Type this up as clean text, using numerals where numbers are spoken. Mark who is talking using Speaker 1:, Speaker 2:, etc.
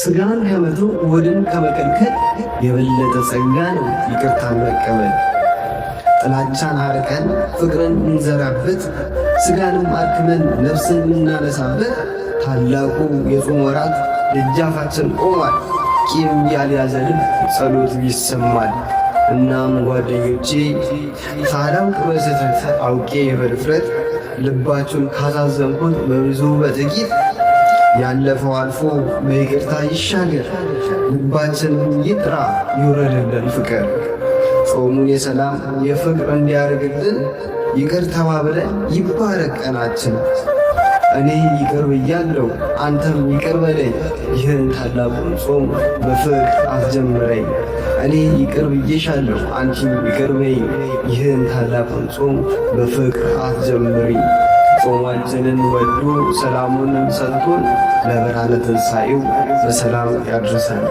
Speaker 1: ስጋን ከመተው ሆድን ከመከልከል የበለጠ ጸጋ ነው ይቅርታን መቀበል። ጥላቻን አርቀን ፍቅርን እንዘራበት፣ ስጋንም አድክመን ነፍስን የምናነሳበት ታላቁ የጾም ወራት ደጃፋችን ቆሟል። ቂም ያልያዘ ልብ ጸሎት ይሰማል። እናም ጓደኞቼ፣ ሳላውቅ በስህተት አውቄ በድፍረት ልባችሁን ካሳዘንኩት በብዙ በጥቂት፣ ያለፈው አልፎ በይቅርታ ይሻገር፣ ልባችንም ይጥራ ይውረድልን ፍቅር። ጾሙን የሰላም የፍቅር እንዲያደርግልን ይቅር ተባብለን ይባረክ ቀናችን። እኔ ይቅር ብያለሁ፣ አንተም ይቅር በለኝ፣ ይህን ታላቁን ጾም በፍቅር አስጀምረኝ። እኔ ይቅር ብዬሻለሁ፣ አንቺም ይቅር በይኝ፣ ይህን ታላቁን ጾም በፍቅር አስጀምሪኝ። ጾማችንን ወዶ ሰላሙንም ሰጥቶን ለብርሃነ ትንሣኤው በሰላም ያድርሰን።